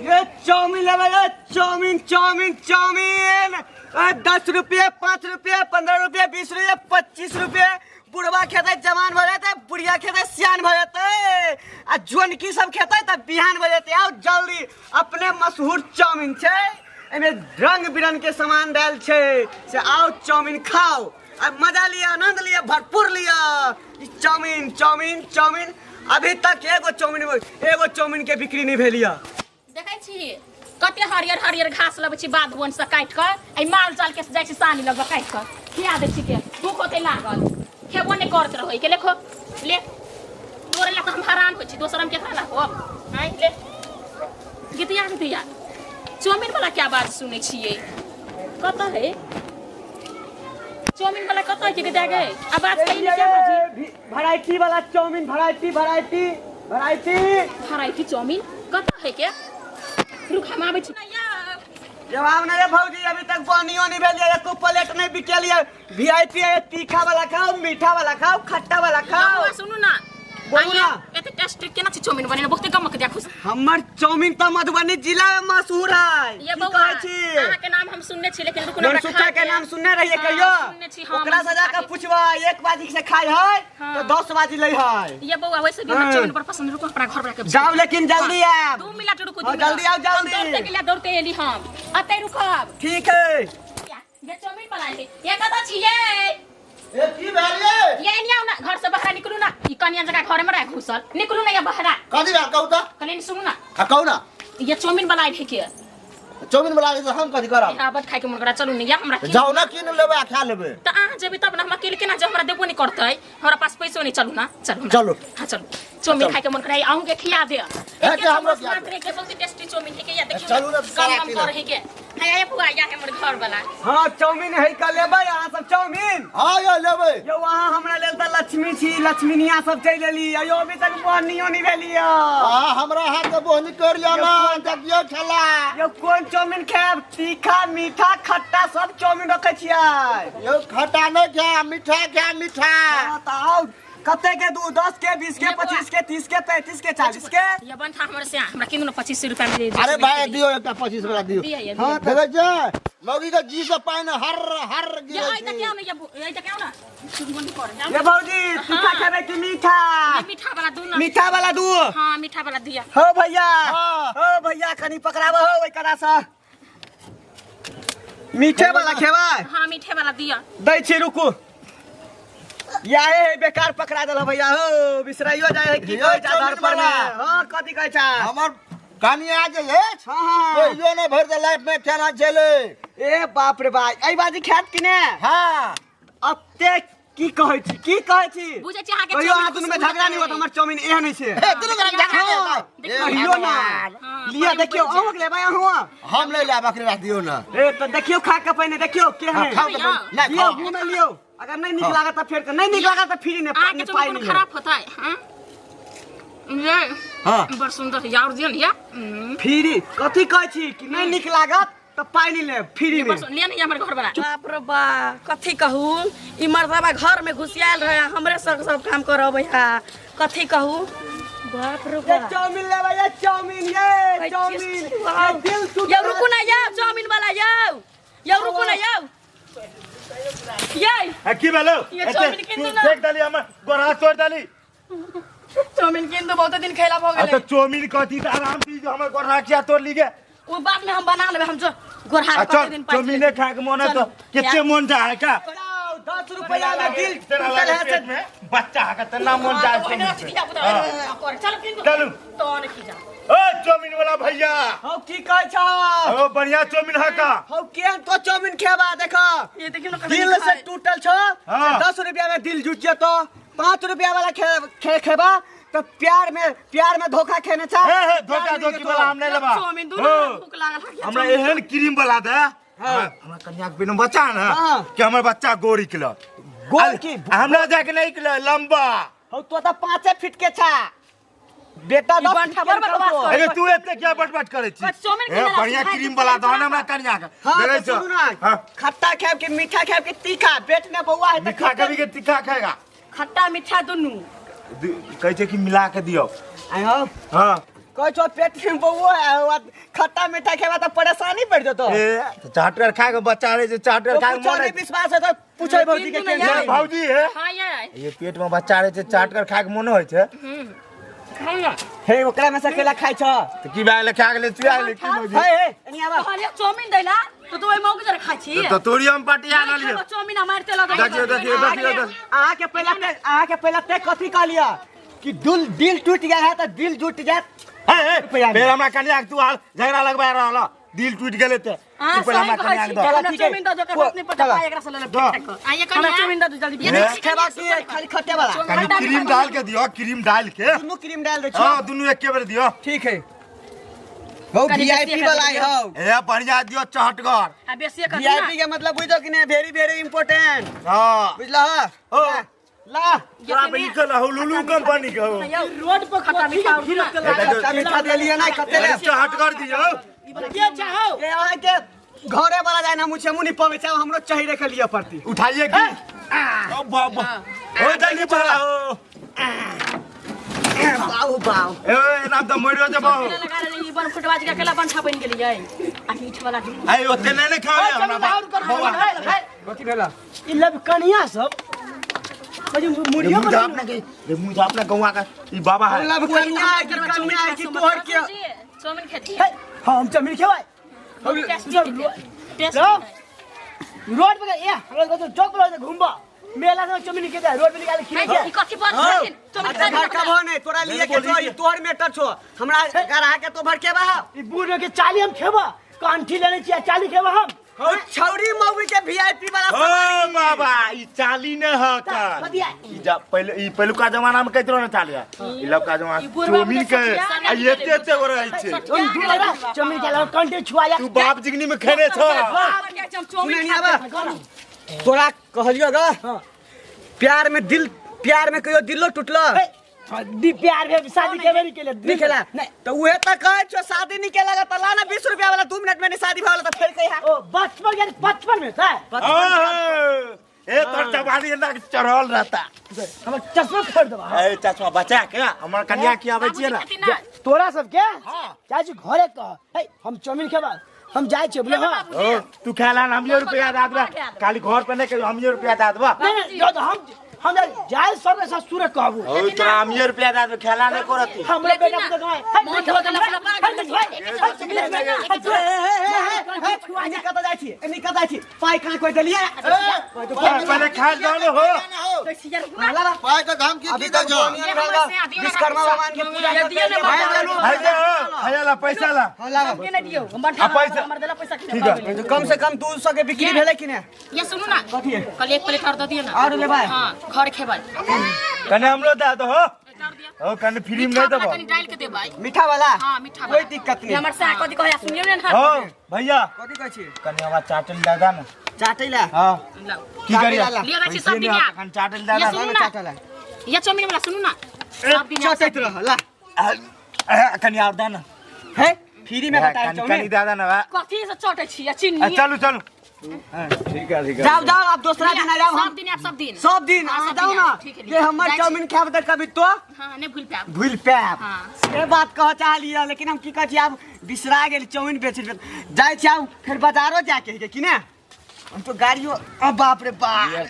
ये चाउमीन लेबै ये चाउमीन चाउमीन चाउमीन। 10 रुपये 5 रुपये 15 रुपये 20 रुपये 25 रुपये। बुढ़वा खेतै जवान भऽ जेतै, बुढ़िया खेतै सियान भऽ जेतै, आ जोनकी सब खेतै तऽ बिहान भऽ जेतै। आउ जल्दी, अपने मशहूर चाउमीन छै, एहिमे रंग बिरंग के सामान देल छै, से आउ चाउमीन खाउ आ मजा लिअ, आनंद लिअ, भरपूर लिअ। ई चाउमीन चाउमीन चाउमीन। अभी तक एगो चाउमीन, एगो चाउमीन के बिक्री नहीं भेल यऽ। देखै छी कते हरियर हरियर घास लबै छी बाध वन से काटि कऽ, एहि माल जाल के जाइ छी सानी लगबऽ काटि कऽ खिया दै छी के भूख होतै लागल, खेबो नहि करत रहै के। लेखो ले, तोरे ला तऽ हम हरान होइ छी, दोसर हम केकरा ला होब? आँय ले गीतिया गीतिया, चाउमीन वाला क्या बात सुनै छियै? कतऽ है चाउमीन वाला? कतऽ है के दे गए आवाज कहीं नहीं क्या बाजी? वैरायटी वाला chowmein, variety variety variety variety chowmein कतऽ है के? रुक, हम आबै छी। जवाब नहीं है भौजी, अभी तक पानियो नहीं भेल, एको प्लेट नहीं बिकेल। वीआईपी है, तीखा वाला खाओ, मीठा वाला खाओ, खट्टा वाला खाओ। बौआ, सुनू ना। बोलू ना। एते टेस्ट केना छै चाउमीन बनेने? बहुते गमक दिया खुश। हमर चाउमीन तऽ मधुबनी जिला में मशहूर है। ये की बौआ, कहै छी? अहाँ के नाम हम सुनने छी, लेकिन रुकू ना, हमरा मनसुखा खा के नाम सुनने रहिए हाँ, कहियो? सुनने छी, हाँ, ओकरा से मनसुखा जाकर के। पूछबा, 1 बाजी से खाय है हाँ। तो 10 बाजी लै है। ये बौआ, वैसे भी हमरा हाँ। चाउमीन बड़ पसंद। रुकू, अपना घर बना के जाओ, लेकिन जल्दी आएब। 2 मिनट रुकू, हाँ, 2 मिनट। जल्दी आओ, जल्दी। हम दौड़ते गेलियै, दौड़ते एली हम। अतै रुकब। ठीक है। ये चाउमीन बना ले, ये कतऽ छियै? ए, की भेल ये? ये एनी आउ ना, घर से बाहर निकलू ना। ई कनिया जगह घर में रह घुसल, निकलू ना ये बहरा। कथी भेल कहू तऽ? कनि सुनू ना। हाँ, कहू ना। ये चाउमीन बना ले के। चाउमीन बला के हम कथी करब? यहाँ बड खाय के मन करा, चलू ने या हमरा कीन। जाउ ना, कीन लेबै आ खा लेबै। तऽ अहाँ जेबै तब ना, हम अकेले केना जाउ? हमरा देबो नहि करतै, हमरा पास पैसो नहि। चलू ना, चलू हमरा। चलू। हाँ चलू, चाउमीन चलू। खाय के मन करा, अहूँ के खिया दे। के हमरो खिया दे। के बहुत टेस्टी चाउमीन है के, या देखियो। चलू ना, कम सारा कम कीन। कर है के। है या बुआ, या है हमर घर वाला। हाँ, चाउमीन है का लेबै अहाँ सब चाउमीन? हाँ यौ, लेबै। यौ, अहाँ हमरा लेल तऽ लक्ष्मी छी, लक्ष्मीनिया सब चलि एली। यौ, अभी तक बोहनियो नहीं भेली यौ। आ हमरा हाथ के बोहनी कर लिया ना, देखियौ खेला। यौ, कोन चाउमीन खायब? तीखा, मीठा, खट्टा सब चाउमीन रखै छियै। यौ, खट्टा नहि खाय, मीठा खाय, मीठा। हाँ, तऽ आउ, कते के दू? 10 के, 20 के, 25 के, 30 के, 35 के, 40 के। ये बंठा हमर से हमरा किनु ना 25 रुपया में दे दे। अरे भाई, दियौ एकटा 25 वाला दियौ। दिया ये। हाँ, देखै छियै मौगी के जी से पानि हर हर ये गिरै आई छै। तक आओ ना, ये आई तक आओ ना, बंद कर जाओ। ये भौजी, तीखा खेबै कि मीठा? ये मीठा वाला दू ना। मीठा वाला दू? हाँ, मीठा वाला दिया। हो भैया। हाँ। हो भैया, कनी पकड़ाबो हो ओहि करा से। मीठे वाला खेबै? हाँ, मीठे वाला दिया। दै छी, रुकू। या हे, बेकार पकड़ा देल भैया हो, बिसराइयो जाय है की यौ, कहै छै चाउमीन घर पर में। वाला। हाँ, कथी कहै छै? हमर कनिया जे अछि, हाँ हाँ कहियो नहि भरि the life में खेना छलै। ए बाप रे बा, एहि बाजी खायत कि ने? हाँ। अते की कहै छी, की कहै छी? बुझै छी अहाँके कहियो चाउमीन अहाँ दुनू में खुशबू झगड़ा नहि होत, हमर चाउमीन एहन होइ छै। हे, दुनू गोरा झगड़ा नहि हाँ, हेतै। हे कहियो ना। भगवान। हाँ, लिअ, पानि देखियौ, पड़ि अहूँ लेबै अहूँ? हम नहि लेब, अखने राख दियौ ना। ए तऽ देखियौ, खा के पहिने देखियौ केहन हाँ, है। खाउ तऽ पहिने। नहि, लियौ, खाउ। मुँह में लियौ, अगर नहीं नीक हाँ। लागत तऽ फेर नहीं नीक लागत तऽ फ्री नहि अहाँके नहि चाउमीन पाइ कोनो नहि। खराब होतै? हाँ ये हाँ। बड़ सुंदर है और दियौ ने या फ्री कथी कहै छी कि नहीं नीक लागत तऽ पाइ नहि लेब फ्री में। बड़ लिअ ने हमर घर वाला। बाप रे बा, कथी कहू, ई मर्दबा घर में घुसियाल रहे, हमरे संग सब काम करबै है। कथी कहू, बाप रे ये बा। चाउमीन लेबै? ये चाउमीन, ये चाउमीन, ये दिल टूट। यौ, रुकू ना यौ, चाउमीन वाला यौ, यौ रुकू ना यौ, ये। आ, की भेलो? ये चाउमीन किन दू ना। फेंक देली, हमर गोरा तोड़ देली। चाउमीन किन दू, बहुत दिन खैला भऽ आ गेलै। तऽ चाउमीन कथी तऽ आराम से जो हमर गोरा किया तोड़ ली गे? ओ बाद में हम बना लेबै, हम जो गोरहा आ कते चल दिन पाइ। चाउमीने खाए के मन है तो चलू। केते मन जाए का? 10 रुपया में दिल तेरा टूटल लागे है पेट में बच्चा है का ना मन जाए चाउमीन से। हाँ। चल किन दू। चलू। तो ने की जा। ओ चाउमीन वाला भैया। हौ, की कहै छ? ओ बढ़िया चाउमीन है का? हौ, केहन तो चाउमीन खेबा? देखो, ये देखियौ ना कते दिल नीक से है। टूटल छ। हाँ। 10 रुपया में दिल जुट जेतो। 5 रुपया वाला खे, खे, खेबा तो प्यार में, प्यार में धोखा खेने छ। हे हे, धोखा धोखी वाला हम नहीं लेबा। चाउमीन दू हो। ना, भूख लागल है। हमरा एहन क्रीम वाला दे। हमरा कन्या के बिना बच्चा ना हाँ। कि हमर बच्चा गोरी के गोर की? हमरा जाके नहीं के लंबा। हौ, तो तऽ 5 फीट के छा बेटा, ई 10 बंठा फीट के बड़ बकवास निकलतो। करे। अरे तू एते क्या बटबट करे छी? बस चाउमीन ए किने ला बढ़िया छी, क्रीम वाला दहो ना हमरा कन्या के। हाँ, देखै तऽ छौ? सुनू ना, हाँ। खट्टा खायब कि मीठा खायब कि तीखा? पेट में बौआ है तऽ मीठा कभी के तीखा खाएगा? खट्टा मीठा दुनू। कहै छै कि मिला के दियौ। आइ हौ। हाँ। कहै छौ पेट में बौआ है खट्टा मीठा खेबा त परेशानी पड़ जतो। ए त चाटर खा के बच्चा रहे छै, चाटर खा के पूछो मन नहीं विश्वास है तो पूछै भौजी के केहन ये भौजी है। हां ये ये पेट में बच्चा रहे छै, चाटर खा के मन होय छै। खाना हे ओकरा में से केला खाइ छ। त की भए गेलै, खा गेलै, चुआ गेलै की भौजी? हे हे एनी आबा। कहलियै चाउमीन दैला तो तू ओइ मौके जरा खाइ छी। त तोरी हम पटिया लेलियै। चाउमीन आ मारिते लग। देखियो देखियो देखियो देखियो। अहाँ के पहला ते कथी कहलियै कि दिल दिल टूट गया है त दिल जुट जात। हे हे फेर हमरा कनिया के तू हाल झगड़ा लगबा रहल, दिल टूट गेलै त हां तू पहले हमरा कनिया के दऽ। हमरा चाउमीन दऽ दो, अपने पता पाइ एकरा से ले ले। आइए हमरा कनिया। चाउमीन दऽ दो जल्दी। ये हे? खेबा की खाली खट्टे वाला? कनी क्रीम डाल के दियो, क्रीम डाल के। दुनू क्रीम डाल दै छी। हां दुनू एके बेर दियो। ठीक है। बहु कनी वीआईपी बेसी वाला कर हौ। ए बढ़िया दियो चहटगर। आ बेसी कर वीआईपी के मतलब बुझो कि नहीं, वेरी वेरी इंपोर्टेंट। हां बुझला? ओ। ला तोरा पे लिखल हौ लुलु कंपनी के हौ। रोड पर खट्टा मीठा खट्टा मीठा देलिए ना कते ले चहटगर दियो। के चाहो के अहाँ के घरे वाला जाय ना मुछे मुनी पवे चाहो हमरो चाहिए रख लिया पड़ती। उठाइए की? ओ बाबा ओ जल्दी पड़ा हो। बाऊ बाऊ। ए ना त मरियो जबो। लगा ले ई बन फुटबाज के अकेला बंठा बन गेलियै आ मीठ वाला। ए ओते नै नै खावे हमरा बौआ। कथी भेला? ई लब कनिया सब मुड़ियो मुझे अपना के मुझे अपना गौवा का ई बाबा है। लब कनिया है कि कनिया है कि तोहर के चाउमीन खेती। हम चाउमीन खेबै। टेस्ट रोड पर ए हमरा तो चौक पर घुमबा मेला से चाउमीन के रोड पे निकाल के खिले। ई कथी बात छथिन? चाउमीन अच्छा घर का भो नहीं तोरा लिए के तो ई तोहर मेटर छो, हमरा गरा के तो भर के बा। ई बूढ़ के चाली हम खेबा, कांठी लेने छी चाली खेबा हम। ओ छौरी मौगी के वीआईपी वाला। ओ बाबा ई चाली न ह का ई जा पहले ई पहिलुका जमाना में कहत रहो न चाली है। ई लवका जमाना चाउमीन के आ एते एते गो रहै छै। चाउमीन के कंठी छुआ तू बाप जिगनी में खेने छ। सुनै आबा तोरा कहलियो ग प्यार में दिल, प्यार में कहियो दिलो टूटलो? दी प्यार में शादी के नहीं केले नहीं खेला त उहे त कहै छो शादी नहीं केला त ला ना 20 रुपया वाला 2 मिनट में नहीं शादी भा त फेर कहिया। ओ बचपन के बचपन में था। ए तोर जवानी ना चढ़ल रहता। हमर चश्मा फोड़ देबा। ए चश्मा बचा के हमर कन्या की आबै छियै ना तोरा सब के। हां चाची घरे कह हे हम चाउमीन खेबा हम जाइ छियै बोले। हां ओ तू खेला ना हमियो रुपया दे देबा, खाली घर पर नहीं कहियो हमियो रुपया दे देबा। नहीं नहीं हम जाय सब के ससुर कहबू। ओ तोरा हमियो रुपया दे देबा, खेला नहीं करती। हमरे बेटा के गवाए एनी कत जाइ छी, एनी कत जाइ छी, पाइ कहाँ कोइ देलियै? पहले खा जाओ ने हो। पाइ के धाम की की दै छौ? विश्वकर्मा भगवान के पूजा दियो ने है जे है ला पैसा ला। के नै दियो हम बंठा हमर देला पैसा की ठीक है। कम से कम 200 के बिक्री भेलै कि ने? ये सुनू ना कथी है? कल एक प्लेट और दऽ दियो ना। और लेबै? हां घर खेबै। कने हमरो दे दो हो। ओ कने फ्री में नहीं देबो। कनी डाल के देबै मीठा वाला। हां मीठा कोई दिक्कत नहीं। हमर सा कथी कहया सुनियो ने। हो भैया कथी कहै छी? कने हमरा चाटल दादा ना। चाटैला? हां की करिया? लियो छी सब दिन आ कने चाटल दादा। सुनू ना चाटला। ये चाउमीन वाला सुनू ना सब दिन चटैत रह ला। कनी और दे ना। हे फ्री में बताए कनी कनी दादा ना बा। कथी से चटै छी आ चीनी? चलू चलू ठीक है ठीक है। जाओ जाओ आप दूसरा दिन आ जाओ। हम सब दिन आप सब दिन सब दिन आ जाओ ना ये हमर चाउमीन खाब त कभी तो हां नहीं भूल पाब। भूल पाब हां से बात कह चाहलिए, लेकिन हम की कहै छी आब बिसरा गेल चाउमीन बेच जाइ छी आब फेर बाजारो जाके है कि ने? हम तो गाड़ियो अ बाप रे बाप।